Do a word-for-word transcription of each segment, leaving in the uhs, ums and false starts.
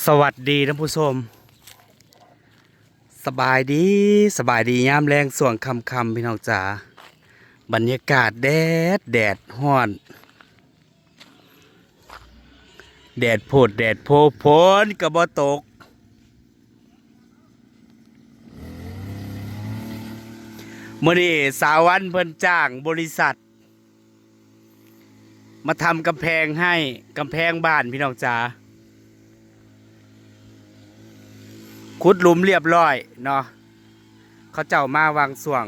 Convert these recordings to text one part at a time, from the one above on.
สวัสดีท่านผู้ชม สบายดี สบายดียามแลงช่วงค่ำๆ พี่น้องจ๋า บรรยากาศแดด แดดฮ้อน แดดโพดแดดโพ ฝนก็บ่ตก มื้อนี้สาววันเพิ่นจ้างบริษัท มาทำกำแพงให้ กำแพงบ้านพี่น้องจ๋า ขุดหลุมเรียบร้อยเนาะ เขาเจ้ามาวางส่วง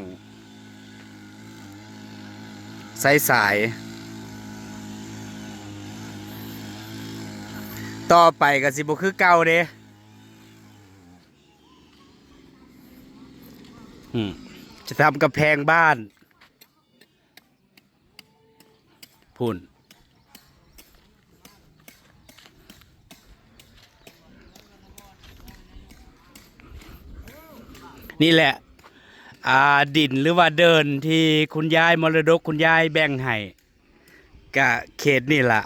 สายสาย ต่อไปก็สิบ่คือเก่าเด้ อืม จะทำกำแพงบ้าน พุ่น นี่แหละ อ่า ดินหรือว่าเดินที่คุณยายมรดกคุณยายแบ่งให้ กะเขตนี่ล่ะ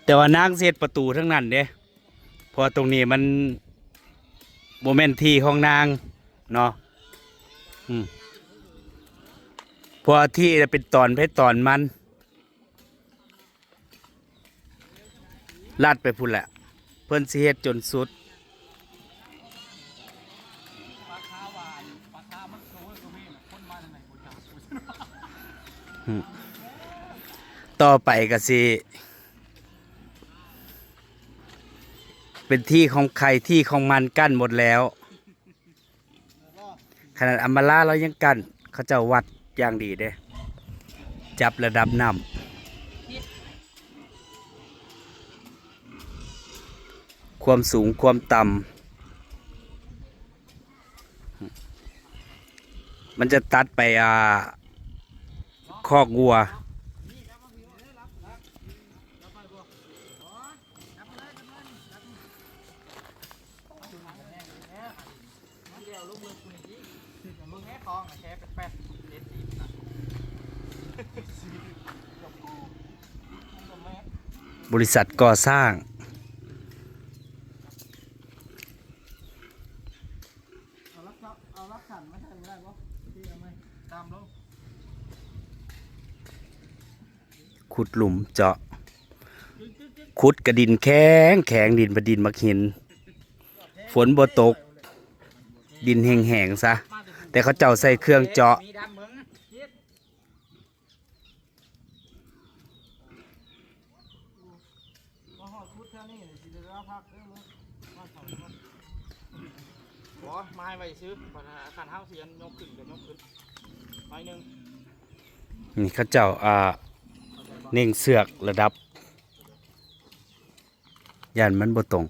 แต่ว่านางสิเฮ็ดประตูทั้งนั้นเด้ เพราะว่าตรงนี้มันบ่แม่นที่ของนางเนาะ อืม เพราะว่าที่เป็นตอนไผตอนมัน ลัดไปพุ้นแหละ เพิ่นสิเฮ็ดจนสุด อืม ต่อไปก็สิ เป็นที่ของใครที่ของมันกั้นหมดแล้ว ขนาดอัมมาลาเรายังกั้น เขาเจ้าวัดอย่างดีเด้ จับระดับน้ำ ความสูงความต่ำ มันจะตัดไป อ่า คอกวัว บริษัทก่อสร้าง ขุดหลุมเจาะ ขุดกะดินแข็งแข็ง ดินบ่ดินมักหิน ฝนบ่ตก ดินแห้งๆ ซะ แต่เขาเจ้าใส่เครื่องเจาะ บ่ ไม้ไว้ซื้อ คันเฮาสิยกขึ้นก็ยกขึ้น หน่อยหนึ่ง นี่เขาเจ้า อ่า เน่งเสือกระดับ ย่านมันบ่ตรง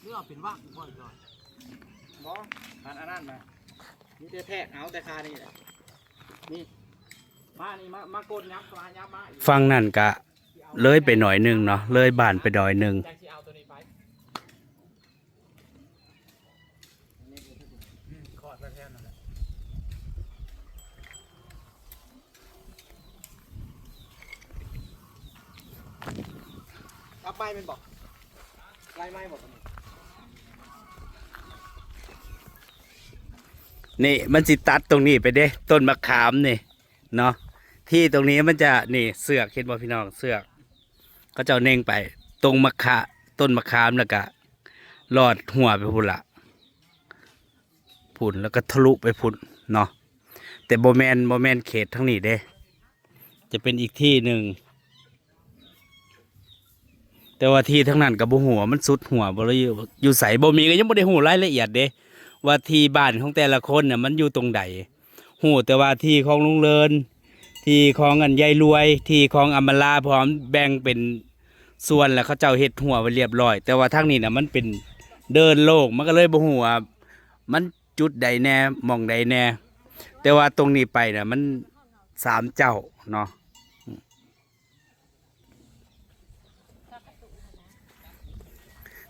หรือเอาเป็นว่างบ่อีกหน่อย บ่ อัน อันนั้นนะ มีแต่แทกเอาแต่คานี่แหละ นี่ มานี่ มา มาโกนยับมา ยับมาอีก ฝั่งนั่นกะเลยไปหน่อยหนึ่งเนาะ เลยบ้านไปหน่อยหนึ่ง จังสิเอาตัวนี้ไป อืม คอดไปแทนนั่นแหละ จับไม้แม่นบ่ ไล่ไม้บ่ตัวนี้ นี่มันสิตัดตรงนี้ไปเด้ ต้นมะขามนี่เนาะ ที่ตรงนี้มันจะ นี่เสือก เห็นบ่พี่น้อง เสือก เขาเจ้าเน่งไป ตรงมะขะ ต้นมะขาม แล้วก็ลอดหัวไปพุ้นละ พุ้น แล้วก็ทะลุไปพุ้นเนาะ แต่บ่แม่น บ่แม่นเขตทางนี้เด้ จะเป็นอีกที่หนึ่ง แต่ว่าที่ทางนั้นก็บ่ฮู้ว่ามันสุดหัวบ่ หรืออยู่ อยู่ไส บ่มี ก็ยังบ่ได้ฮู้รายละเอียดเด้ ว่าที่บ้านของแต่ละคนน่ะมันอยู่ตรงใด ฮู้แต่ว่าที่ของลุงเลิน ที่ของอันยายรวย ที่ของอำมาลา เพราะว่ามันแบ่งเป็นส่วน แล้วเขาเจ้าเฮ็ดหัวไว้เรียบร้อย แต่ว่าทางนี้น่ะมันเป็นเดินโล่ง มันก็เลยบ่ฮู้ว่ามันจุดใดแน่ หม่องใดแน่ แต่ว่าตรงนี้ไปน่ะมันสามเจ้าเนาะ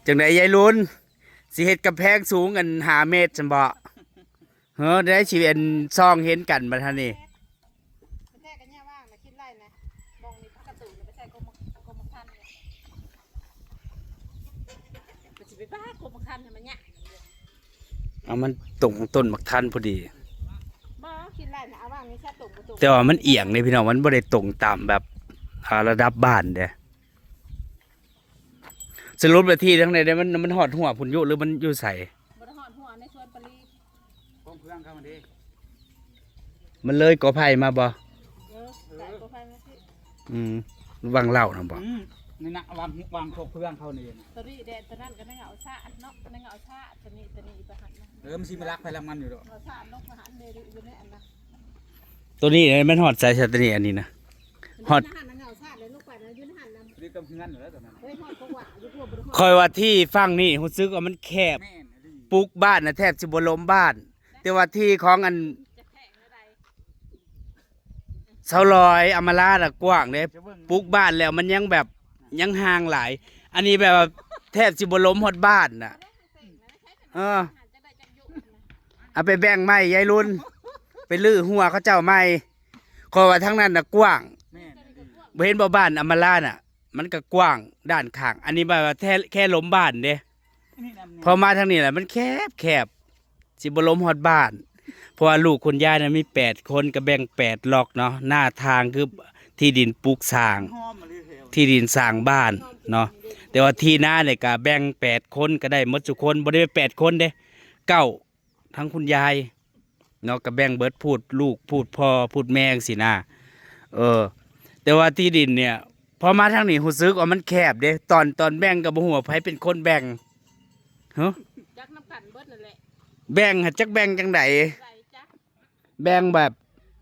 จังใดยายลุน สิเฮ็ดกำแพงสูงอันห้าเมตรซั่นบ่ เฮ้อ ได้สิอันซ่องเห็นกันบัดนี้ แท้กันเนี่ยว่างนะ คิดไล่นะ มองนี่พักกระตูนไปใส่กรมกรมธรรม์เนี่ย มันสิไปบ้ากรมธรรม์ให้มันเนี่ย เอามันตรงต้นบักทันพอดี บ่ คิดไล่นะ เอาว่างนี่แค่ตรงบ่ตรง แต่ว่ามันเอียงเด้พี่น้อง มันบ่ได้ตรงตามแบบ อ่า ระดับบ้านเด้ สรุปแล้วที่ทางใดเด้ มัน มันฮอดหัวพุ้นอยู่ หรือมันอยู่ไส บ่ได้ฮอดหัวในสวนปารี ของเพื่อนเขามันเด้ มันเลยกอไผ่มาบ่ เออ สายกอไผ่มาสิ อืม วังเหล้านะบ่ อืม นี่นะ วาง วางพวกเพื่อนเขานี่นะ ตอนนี้แดดตอนนั้นก็นั่งเอาซะเนาะ นั่งเอาซะ ตอนนี้ ตอนนี้ไปหันนะ เออ มันสิมีรักไผรักมันอยู่ดอก เอาซะนกมาหันเลยอยู่ในอันนั้น ตัวนี้มันฮอดไสซะ ตัวนี้ อันนี้นะ ฮอด นั่งหันนั่งเอาซะเลย ลูกไปนะ ยืนหันนะ นี่ก็เพื่อนอยู่แล้วตอนนั้น เฮ้ย ฮอดก็ว่า อยู่พวกบ่ได้ฮอด ข้อยว่าที่ฝั่งนี้รู้สึกว่ามันแคบ แม่นอีหลี ปลูกบ้านน่ะแทบสิบ่ล้มบ้าน แต่ว่าที่ของอัน จะแข่งอะไร สาวลอยอำมาลาน่ะกว้างเด้ จะเบิ่ง ปลูกบ้านแล้วมันยังแบบ ยังห่างหลาย อันนี้แบบว่าแทบสิบ่ล้มฮอดบ้านน่ะ เออ เอาไปแบ่งใหม่ยายรุ่น ไปรื้อหัวเขาเจ้าใหม่ ข้อยว่าทางนั้นน่ะกว้าง แม่นอีหลี บ่เห็นบ่บ้านอำมาลาน่ะ มันก็กว้างด้านข้าง อันนี้แบบว่าแค่ แค่ล้มบ้านเด้ นี่นะ พอมาทางนี้แหละมันแคบแคบ สิบ่ล้มฮอดบ้าน เพราะว่าลูกคุณยายน่ะมีแปดคนก็แบ่งแปดล็อกเนาะ หน้าทางคือที่ดินปลูกสร้าง หอมมาเลยแถว ที่ดินสร้างบ้านเนาะ แต่ว่าที่นาเนี่ยก็แบ่งแปดคนก็ได้หมดทุกคน บ่ได้แปดคนเด้ เก้า ทั้งคุณยายเนาะ ก็แบ่งเบิดพูดลูกพูดพ่อพูดแม่จั่งซี้นะ เออ แต่ว่าที่ดินเนี่ย พอมาทางนี้รู้สึกว่ามันแคบเด้ ตอน ตอนแบ่งก็บ่ฮู้ว่าไผเป็นคนแบ่ง ฮะ จักนำกันเบิดนั่นแหละ แบ่งหาจักแบ่งจั่งใด ใดจัก แบ่งแบบ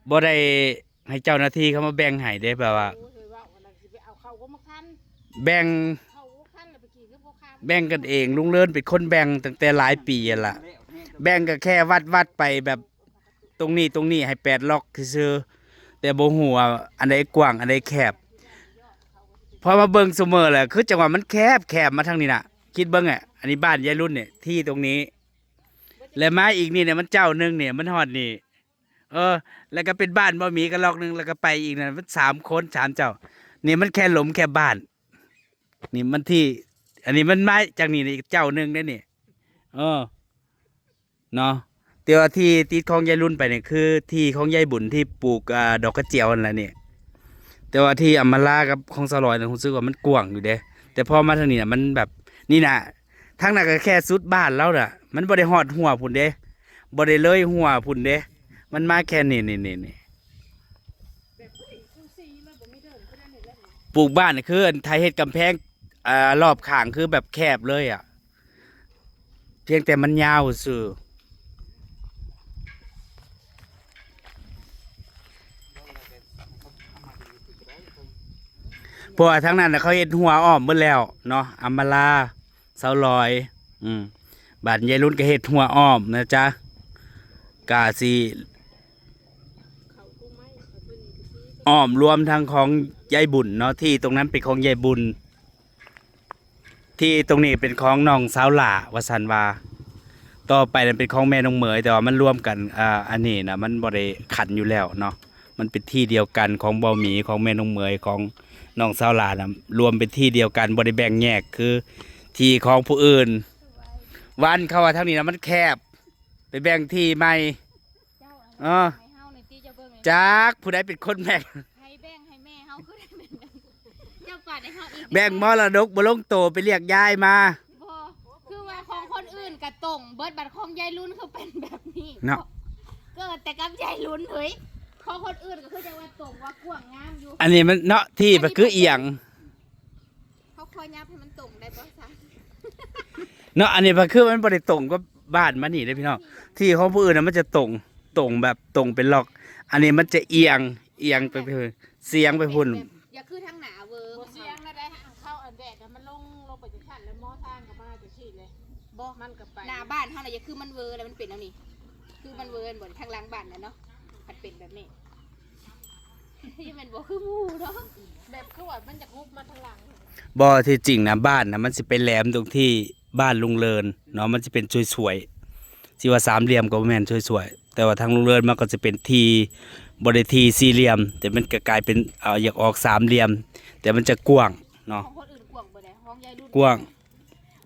บ่ได้ให้เจ้าหน้าที่เขามาแบ่งให้เด้ แบบว่า โอ้ย เฮ้ย เว้าอันนั้นสิไปเอาเข้าก็มาคัน แบ่ง เข้าก็คันแล้วไปกี่คือบ่คัน แบ่งกันเอง ลุงเลินเป็นคนแบ่งตั้งแต่หลายปีหั้นล่ะ แบ่งก็แค่วัดวัดไปแบบ ตรงนี้ตรงนี้ให้แปดล็อกซื่อๆ แต่บ่ฮู้ว่าอันใดกว้างอันใดแคบ พอมาเบิ่งซุมื้อแล้ว คือจังว่ามันแคบแคบมาทางนี้น่ะ คิดเบิ่งอะ อันนี้บ้านยายรุ่นเนี่ย ที่ตรงนี้ และมาอีกนี่เนี่ย มันเจ้าหนึ่งเนี่ย มันฮอดนี่ เออ แล้วก็เป็นบ้านบ่มีก็ล็อกหนึ่ง แล้วก็ไปอีกนั่น มันสามคน สามเจ้า นี่มันแค่ล้มแค่บ้าน นี่มันที่ อันนี้มันมาจากนี่อีกเจ้าหนึ่งเด้นี่ เออ เนาะ แต่ว่าที่ติดของยายรุ่นไปเนี่ย คือที่ของยายบุญที่ปลูก อ่า ดอกกระเจียวนั่นแหละนี่ แต่ว่าที่อำมาลากับของสาวลอยน่ะ รู้สึกว่ามันกว้างอยู่เด้ แต่พอมาทางนี้น่ะ มันแบบ นี่น่ะ ทางนั้นก็แค่สุดบ้านแล้วน่ะ มันบ่ได้ฮอดหัวพุ้นเด้ บ่ได้เลยหัวพุ้นเด้ มันมาแค่นี่ นี่ นี่ นี่ แบบ อุ้ย ซูซีเลย บ่มีเดินก็ได้นี่แหละ ปลูกบ้านนี่คืออันไทยเฮ็ดกำแพง อ่า รอบข้างคือแบบแคบเลยอะ เพียงแต่มันยาวซื่อ เพราะว่าทางนั้นน่ะเขาเฮ็ดหัวอ้อมเบิดแล้วเนาะ อำมาลา สาวลอย อืม บ้านยายรุ่นก็เฮ็ดหัวอ้อมนะจ๊ะ กะสิอ้อมรวมทั้งของยายบุญเนาะ ที่ตรงนั้นเป็นของยายบุญ ที่ตรงนี้เป็นของน้องสาวหล้า ว่าซั่นว่า ต่อไปนั้นเป็นของแม่น้องเหมย แต่ว่ามันรวมกัน อ่า อันนี้นะ มันบ่ได้คันอยู่แล้วเนาะ มันเป็นที่เดียวกัน ของบ่าวหมี ของแม่น้องเหมย ของน้องสาวหล้านะ รวมเป็นที่เดียวกัน บ่ได้แบ่งแยกคือที่ของผู้อื่น วันเขาว่าทางนี้นะมันแคบ ไปแบ่งที่ใหม่ เจ้า เออ ให้เฮาหน่อยติ เจ้าเบิ่งหน่อย จักผู้ใดเป็นคนแบ่ง ให้แบ่งให้แม่เฮาคือได้แบ่ง เจ้าปาดให้เฮาอีก แบ่งมรดกบ่ลงโตไปเรียกยายมา บ่ คือว่าของคนอื่นก็ตรงเบิด บัดของยายรุ่นคือเป็นแบบนี้เนาะ เกิดแต่กับยายรุ่นเฮ้ย ของคนอื่นก็คือจังว่าตรงว่ากว้างงามอยู่ อันนี้มันเนาะ ที่มันคือเอียง เขาคอยยับให้มันตรงได้บ่ซะ เนาะ อันนี้มันคือมันบ่ได้ตรงกับบ้านมานี่เด้อพี่น้อง ที่ของผู้อื่นน่ะมันจะตรง ตรงแบบตรงเป็นล็อก อันนี้มันจะเอียง เอียงไปเพิ่น เสียงไปพุ่น แบบ อย่าคือทางหน้าเวอ บ่เสียงนะ ได้เข้าอันแดดน่ะ มันลง ลงไปจังซั่น แล้วหมอทางก็มาจังซี่เลย บ่ มันก็ไป หน้าบ้านเฮาน่ะ อย่าคือมันเวอ แล้วมันเป็นแนวนี้ คือมันเวอบ่ ทางหลังบ้านน่ะเนาะ มันเป็นแบบนี้ ที่มันบ่คือหมู่เนาะ แบบคือว่ามันจะฮุบมาทางหลัง บ่ ที่จริงนะ บ้านนะมันสิไปแหลมตรงที่ บ้านลุงเลินเนาะ มันจะเป็นสวยๆ สิว่าสามเหลี่ยมก็บ่แม่นสวยๆ แต่ว่าทางลุงเลินมันก็จะเป็นที บ่ได้ทีสี่เหลี่ยม แต่มันก็กลายเป็น เอ่อ อยากออกสามเหลี่ยม แต่มันจะกว้างเนาะ ของคนอื่นกว้างบ่ได้ ของยายรุ่น กว้าง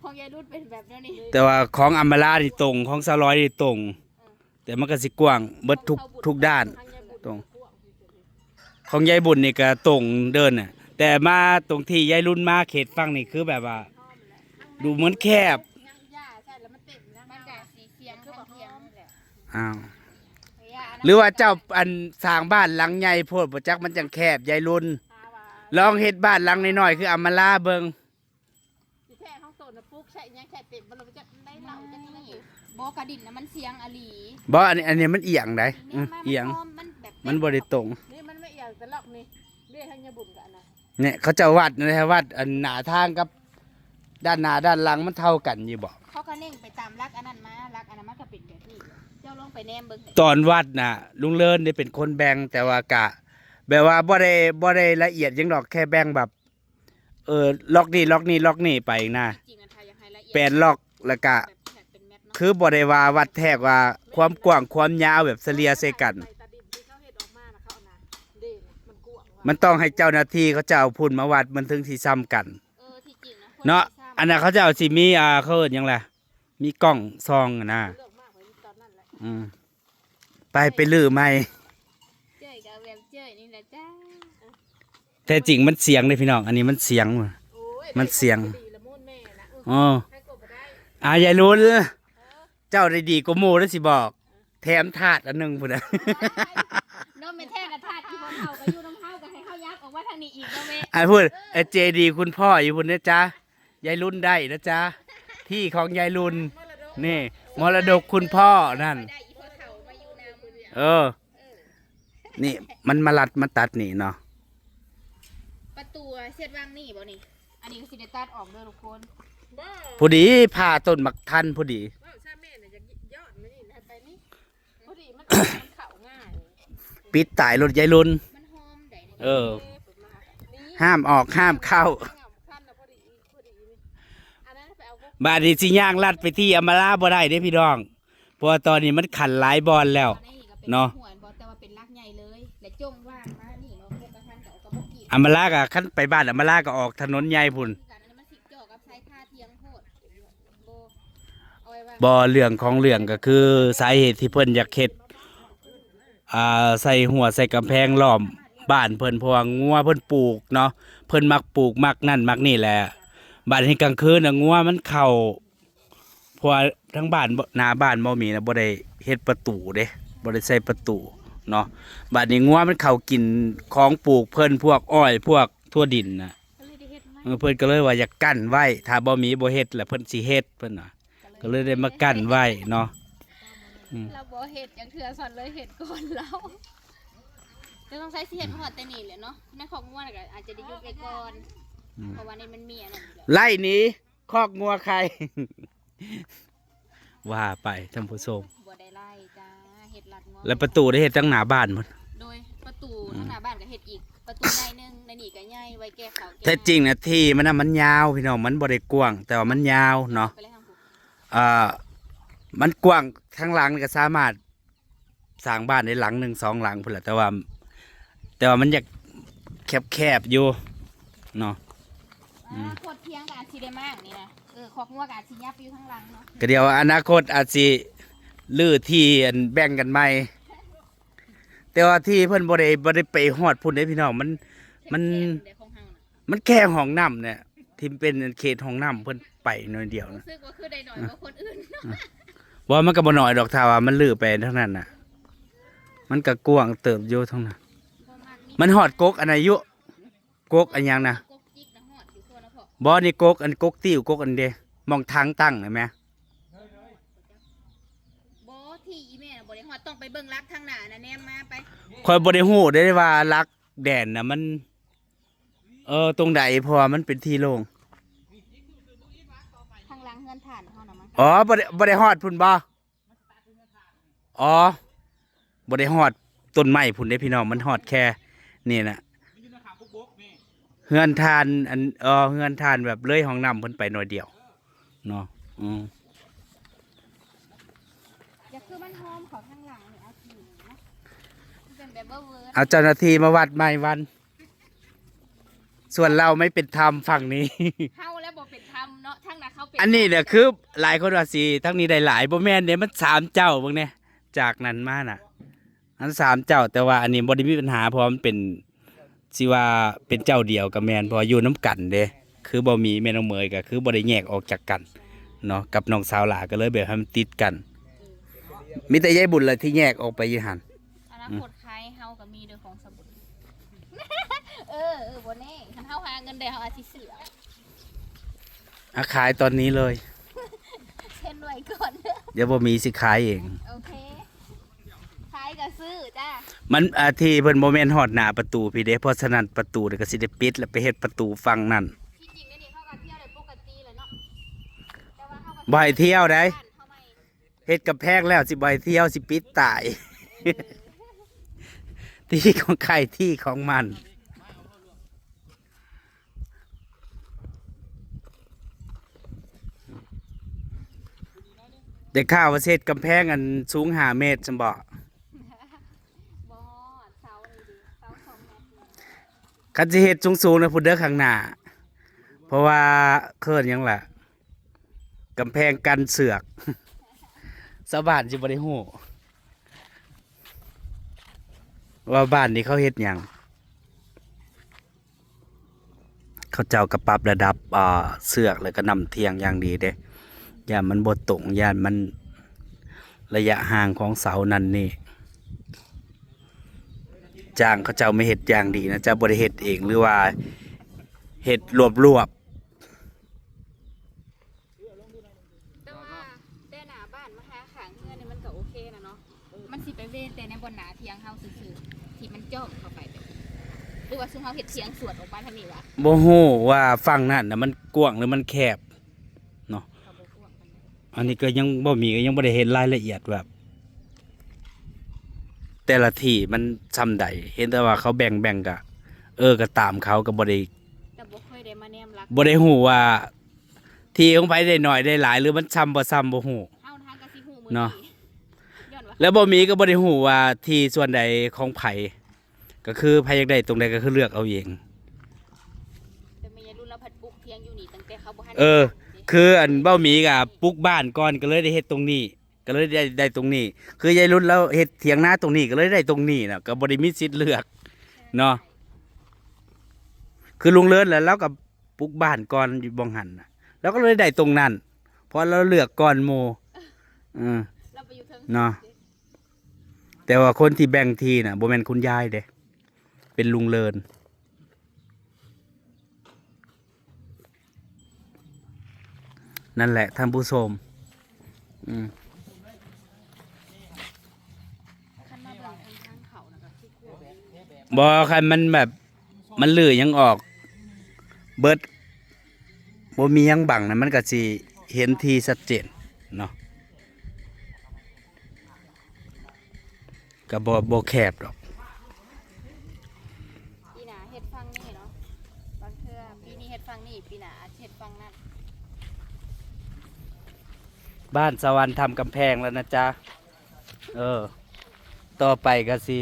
ของยายรุ่นเป็นแบบนี้ แต่ว่าของอำมาลานี่ตรง ของสาวร้อยนี่ตรง แต่มันก็สิกว้างเบิดทุก ทุกด้าน ตรง ของยายบุญนี่ก็ตรงเด้อน่ะ แต่มาตรงที่ยายรุ่นมาเขตฝั่งนี่คือแบบว่า ดูเหมือนแคบ มันก็สีเสียงคือแบบเทียมนี่แหละ อ้าว หรือว่าเจ้าอันสร้างบ้านหลังใหญ่โพดบ่จัก มันจังแคบ ยายรุ่น ลองเฮ็ดบ้านหลังน้อยๆ คืออำมาลาเบิ่ง สิแท้ของโตนะปลูกใส่หยังใส่เต็มบ่ เราจะได้เหล่าจังได๋ บ่ กระดินน่ะมันเสียงอหลี บ่ อันนี้ อันนี้มันเอียงได๋ นี่ อืม มา เอียง มันอ้อม มันแบบ มันบ่ได้ตรง นี่มันไม่เอียงแต่ลอกนี่ นี่ให้ยาบุญกับอันนั้น เนี่ย เขาเจ้าวัดนะ วัดอันหน้าทางกับด้านหน้าด้านหลังมันเท่ากันอยู่บ่ เขาก็เน่งไปตามหลักอันนั้นมา หลักอันนั้นมันก็เป็นแบบนี้ เจ้าลองไปแนมเบิ่ง ตอนวัดน่ะ ลุงเลินนี่เป็นคนแบ่ง แต่ว่ากะ แบบว่าบ่ได้ บ่ได้ละเอียดหยังดอก แค่แบ่งแบบ เออ ล็อกนี่ ล็อกนี่ ล็อกนี่ไปนะ จริงๆอะ ถ้าอยากให้ละเอียด แปดล็อก แล้วกะ แบบแท็กเป็นแมตต์เนาะ คือบ่ได้ว่าวัดแทกว่าความกว้างความยาวแบบเฉลี่ยใส่กัน ไปตาดินที่เขาเฮ็ดออกมานะ เขาเอานะ เด่นมันกว้างว่ะ มันต้องให้เจ้าหน้าที่เขาเจ้าเอาพุ่นมาวัด มันถึงสิซ้ำกัน เออ ที่จริงนะ เนาะ คนที่ซ้ำ อันนั้นเขาเจ้าสิมี อ่า เขาเอิ้นหยังล่ะ มีกล้องส่องอะนะ เลือกมากกว่าตอนนั้นแหละ อืม ไป ไปรื้อใหม่ เจ้ยก็แบบเจ้ยนี่แหละจ้า แท้จริงมันเสียงเด้พี่น้อง อันนี้มันเสียงว่ะ โอ้ย มันเสียง ดีละมุนแม่นะ เออ อ๋อ ให้กบมาได้ อ่ายายลุน เจ้าได้ดีกว่าหมู่แล้วสิบอก แถมถาดอันหนึ่งพุ้นนะ เนาะ แม่นแท้นะ ถาดที่พวกเขาก็อยู่นำเขา ก็ให้เขายับออกมาทางนี้อีกเนาะแม่ ไอ้พุ้น ไอ้เจดีย์คุณพ่ออยู่พุ้นนะจ๊ะ ยายลุนได้นะจ๊ะ ที่ของยายลุน นี่ มรดกคุณพ่อนั่น ได้อีพ่อเฒ่ามาอยู่นำ เออ เออ นี่มันมาลัดมาตัดนี่เนาะ ประตูเสียดวางนี่บ่นี่ อันนี้ก็สิได้ตัดออกเด้อทุกคน บ่ พอดีผ่าต้นบักทันพอดี ว่าซะแม่น่ะอยากย้อนมานี่นะ ไปนี่ พอดีมัน มันเข้าง่าย ปิดตายรถยายลุน มันหอมได้นี่ เออ นี่ ห้ามออกห้ามเข้า ห้ามขั้นนะ พอดี พอดีนี่ อันนั้นไปเอา บาดนี้สิย่างลัดไปที่อำมาลาบ่ได้เด้พี่น้อง เพราะว่าตอนนี้มันขันหลายบอนแล้ว อันนี้ก็เป็น เนาะ หัวบ่ แต่ว่าเป็นรากใหญ่เลย และจงวางมานี่เนาะ พวกกระทันก็เอากระบอกกีบ อำมาลาก็คันไปบ้านอำมาลาก็ออกถนนใหญ่พุ้น คือกัน อันนี้มันสิเจาะกับสายคาเทียงโพด บ่ เอาไว้ว่า บ่ เรื่องของเรื่องก็คือสาเหตุที่เพิ่นอยากเฮ็ด อ่า ใส่รั้วใส่กำแพงล้อมบ้านเพิ่น เพราะว่างัวเพิ่นปลูกเนาะ เพิ่นมักปลูกมักนั่นมักนี่แหละ บัดนี้กลางคืนน่ะงัวมันเข้า เพราะว่าทั้งบ้านบ่ หน้าบ้านบ่มีนะ บ่ได้เฮ็ดประตูเด้ บ่ได้ใส่ประตูเนาะ บัดนี้งัวมันเข้ากินของปลูกเพิ่น พวกอ้อย พวกถั่วดินน่ะ ก็เลยได้เฮ็ดมา เออ เพิ่นก็เลยว่าอยากกั้นไว้ ถ้าบ่มีบ่เฮ็ด แล้วเพิ่นสิเฮ็ด เพิ่นน่ะ ก็เลยได้มากั้นไว้เนาะ อืม เราบ่เฮ็ดจังเทื่อ สอนเลยเฮ็ดก่อนเรา ก็ต้องใช้สิเฮ็ดฮอดแต่นี่แหละเนาะ ในคอกงัวน่ะก็อาจจะได้หยุดไว้ก่อน อืม เพราะว่านี่มันมีอันนั้นอยู่แล้ว ไล่หนี คอกงัวใคร ว่าไปท่านผู้ชม บ่ได้ไล่จ้า เฮ็ดลัดงัว แล้วประตูได้เฮ็ดตั้งหน้าบ้านหมด โดยประตู อืม ทั้งหน้าบ้านก็เฮ็ดอีก ประตูในหนึ่ง ในนี่ก็ใหญ่ ไว้แก้เขาแก้ แท้จริงนะ ที่มันน่ะมันยาวพี่น้อง มันบ่ได้กว้าง แต่ว่ามันยาวเนาะ ไปเลยทางผู้ อ่า มันกว้าง ทางหลังนี่ก็สามารถสร้างบ้านได้หลังหนึ่งสองหลังพุ้นแหละ แต่ว่า แต่ว่ามันอยากแคบๆอยู่เนาะ อืม อ่า โคตรเที่ยงก็อาจสิได้มากนี่นะ เออ คอกงัวก็อาจสิยับไปอยู่ข้างหลังเนาะ ก็เดี๋ยวอนาคตอาจสิรื้อที่อันแบ่งกันใหม่ แต่ว่าที่เพิ่นบ่ได้ บ่ได้ไปฮอดพุ้นเด้พี่น้อง มัน มัน แคบๆเด้ของเฮาน่ะ มันแค่ห้องน้ำเนี่ย ที่เป็นเขตห้องน้ำเพิ่นไปหน่อยเดียวนะ รู้สึกว่าคือได้น้อยกว่าคนอื่น อืม บ่ มันก็บ่น้อยดอก ถ้าว่ามันรื้อไปทางนั้นน่ะ มันก็กว้างเติบอยู่ทางนั้น บ่มักนี่ มันฮอดกกอันอายุ กกอันหยังนะ กกจิกนะฮอดอยู่ทั่วนะพ่อ บ่ นี่กกอันกกติ้ว กกอันเด้ หม่องถังตั้งเห็นไหม บ่ ที่อีแม่น่ะบ่ได้ฮอด ต้องไปเบิ่งลักทางหน้านะ แนมมาไป ข้อยบ่ได้ฮู้เด้ว่าลักแดนน่ะมัน เออ ตรงใด เพราะว่ามันเป็นที่โล่ง ทางหลังเฮือนถ่านเฮาน่ะมั้ง อ๋อ บ่ได้ บ่ได้ฮอดพุ้นบ่ อ๋อ บ่ได้ฮอดต้นไม้พุ้นเด้พี่น้อง มันฮอดแค่นี่น่ะ เฮือนถ่าน อัน เออ เฮือนถ่านแบบเลยห้องน้ำเพิ่นไปหน่อยเดียวเนาะ อืม อย่าคือมันหอมเขาทางหลังนี่เอาทีนะมันเป็นแบบเบอร์เวอร์ เอาเจ้าหน้าที่มาวัดใหม่วัน ส่วนเราไม่เป็นธรรมฝั่งนี้ เฮาแล้วบ่เป็นธรรมเนาะทางนั้นเขาเป็น อันนี้เนี่ยคือหลายคนว่าสิทั้งนี้ได้หลายบ่แม่นเด้มันสามเจ้าเบิ่งแหน่จากนั้นมาน่ะ อันสามเจ้า แต่ว่าอันนี้บ่ได้มีปัญหาเพราะมันเป็นสิว่าเป็นเจ้าเดียวก็แม่นเพราะว่าอยู่นำกันเด้ คือบ่มีแม่น้องเหมยก็คือบ่ได้แยกออกจากกันเนาะกับน้องสาวหลาก็เลยแบบให้มันติดกัน มีแต่ยายบุญแหละที่แยกออกไปอยู่หั่น อนาคตใครเฮาก็มีโดยของสมุนเออเออบ่แน่คันเฮาหาเงินได้เฮาอาจสิซื้อ อ่ะขายตอนนี้เลย เช่นไว้ก่อน เดี๋ยวบ่มีสิขายเอง โอเคขายก็ซื้อจ้า มันอาที่เพิ่นบ่แม่นฮอดหน้าประตูพี่เด้เพราะฉะนั้นประตูนี่ก็สิได้ปิดแล้วไปเฮ็ดประตูฝั่งนั่น ที่จริงเนี่ยนี่เขาก็เที่ยวได้ปกติแหละเนาะแต่ว่าเขาก็ บ่ให้เที่ยวได้ บ้านเขาไม่ เฮ็ดกำแพงแล้วสิบ่ให้เที่ยวสิปิดตาย ที่ของใครที่ของมัน ได้ข่าวว่าสิเฮ็ดกำแพงอันสูงห้าเมตรซั่นบ่ บ่ฮอดเสานี่ดิเสาสองเมตรนี่ คันสิเฮ็ดสูงๆนะพุ้นเด้อข้างหน้า เพราะว่าเคินหยังล่ะกำแพงกันเสือก ชาวบ้านสิบ่ได้ฮู้ว่าบ้านนี้เขาเฮ็ดหยัง เขาเจ้าก็ปรับระดับอ่าเสือกแล้วก็น้ำเที่ยงอย่างดีเด้ ย่านมันบ่ตรง ย่านมันระยะห่างของเสานั่นนี่ จ้างเขาเจ้ามาเฮ็ดอย่างดีนะ เจ้าบ่ได้เฮ็ดเองหรือว่าเฮ็ดรวบๆ แต่ว่าแต่หน้าบ้านมาหาข้างเฮือนนี่มันก็โอเคนะเนาะ มันสิไปเวแต่ในบ่อนหน้าเถียงเฮาซื่อๆที่มันจ้อมเข้าไปแบบนี้หรือว่าซุมเฮาเฮ็ดเถียงสวนออกมาทางนี้วะ บ่ฮู้ว่าฝั่งนั้นน่ะมันกว้างหรือมันแคบเนาะ เขาบ่กว้างปานใด อันนี้ก็ยังบ่มีก็ยังบ่ได้เห็นรายละเอียดแบบ แต่ละที่มันส่ำใด เห็นแต่ว่าเขาแบ่งแบ่งกะ เออก็ตามเขาก็บ่ได้ แต่บ่ค่อยได้มาแนมหลัก บ่ได้ฮู้ว่า ที่ของไผได้น้อยได้หลายหรือมันส่ำบ่ส่ำบ่ฮู้ เฮาทางก็สิฮู้มื้อ เนาะ นี้ย้อนว่า แล้วบ่มีก็บ่ได้ฮู้ว่าที่ส่วนใดของไผ ก็คือไผอยากได้ตรงใดก็คือเลือกเอาเอง แต่แม่ยายรุ่นเราผัดปลูกเถียงอยู่นี่ตั้งแต่เขาบ่ทัน เออ ได้ คืออันบ่มีก็ปลูกบ้านก่อนก็เลยได้เฮ็ดตรงนี้ ก็เลยได้ได้ตรงนี้ คือยายรุ่นแล้วเฮ็ดเถียงนาตรงนี้ก็เลยได้ตรงนี้นะก็บ่ได้มีสิทธิ์เลือกเนาะ คือลุงเลิศแล้วเราก็ปลูกบ้านก่อนอยู่บ่องหันน่ะ แล้วก็เลยได้ตรงนั้น เพราะเราเลือกก่อนหมู่ เออ เราไปอยู่เทิง เนาะ แต่ว่าคนที่แบ่งที่น่ะบ่แม่นคุณยายเด้ เป็นลุงเลิน นั่นแหละท่านผู้ชม อืม คันมาเบิ่งทางเขานะก็คือ บ่คันมันแบบ มันลือหยังออก เบิด บ่มีหยังบังนะมันก็สิเห็นที่ชัดเจนเนาะ ก็บ่บ่แคบดอก ปีหน้าเฮ็ดฝั่งนี้เนาะ บางเทื่อปีนี้เฮ็ดฝั่งนี้ ปีหน้าอาจจะเฮ็ดฝั่งนั้น บ้านสวรรค์ทำกำแพงแล้วนะจ๊ะ เออ ต่อไปก็สิ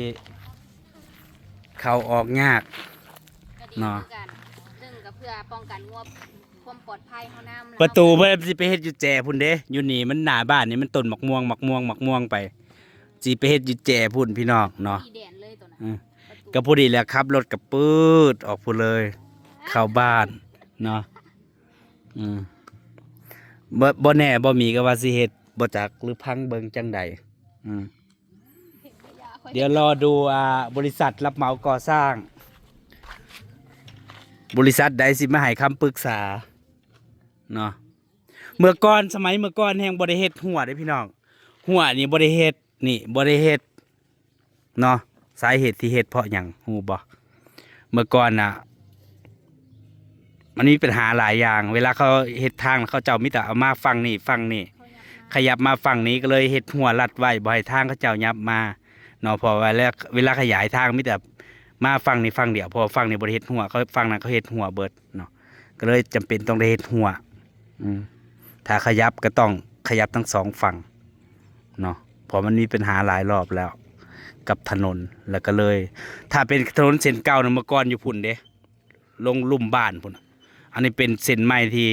เข้าออกยาก ก็ดี เนาะ คือกันหนึ่งก็เพื่อป้องกันงวบความปลอดภัยเฮานำ ประตูเพิ่นสิไปเฮ็ดอยู่แจพุ้นเด้ อยู่นี่มันหน้าบ้านนี่มันต้นหมากม่วงหมากม่วงหมากม่วงไป สิไปเฮ็ดอยู่แจพุ้นพี่น้องเนาะ ตีแดนเลยตัวนั้น อืม ประตู ก็พอดีแหละครับ รถกระปืดออกพุ้นเลย เข้าบ้านเนาะ อืม บ่บ่แน่บ่มีก็ว่าสิเฮ็ดบ่จักหรือพังเบิ่งจังใด อืม เดี๋ยวรอดูอ่าบริษัทรับเหมาก่อสร้าง บริษัทใดสิมาให้คำปรึกษาเนาะ เมื่อก่อนสมัยเมื่อก่อนแฮงบ่ได้เฮ็ดฮั้วเด้พี่น้อง ฮั้วนี่บ่ได้เฮ็ด นี่บ่ได้เฮ็ดเนาะ สาเหตุที่เฮ็ดเพราะหยังฮู้บ่ เมื่อก่อนน่ะ มันมีปัญหาหลายอย่าง เวลาเขาเฮ็ดทางเขาเจ้ามีแต่เอามาฝั่งนี้ฝั่งนี้ ขยับมาฝั่งนี้ก็เลยเฮ็ดฮั้วลัดไว้บ่ให้ทางเขาเจ้ายับมาเนาะ เพราะว่าแล้วเวลาขยายทางมีแต่มาฝั่งนี้ฝั่งเดียว เพราะว่าฝั่งนี้บ่ได้เฮ็ดฮั้ว เขาฝั่งนั้นเขาเฮ็ดฮั้วเบิดเนาะ ก็เลยจำเป็นต้องได้เฮ็ดฮั้ว อืม ถ้าขยับก็ต้องขยับทั้งสองฝั่งเนาะ เพราะมันมีปัญหาหลายรอบแล้ว กับถนน แล้วก็เลย ถ้าเป็นถนนเส้นเก่านะ เมื่อก่อนอยู่พุ่นเด้ ลงลุ่มบ้านพุ่นน่ะ อันนี้เป็นเส้นใหม่ที่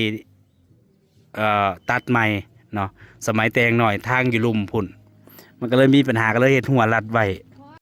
เอ่อ ตัดใหม่เนาะ สมัยแต่ยังน้อยทางอยู่ลุ่มพุ่น มันก็เลยมีปัญหา ก็เลยเฮ็ดฮั้วรัดไว้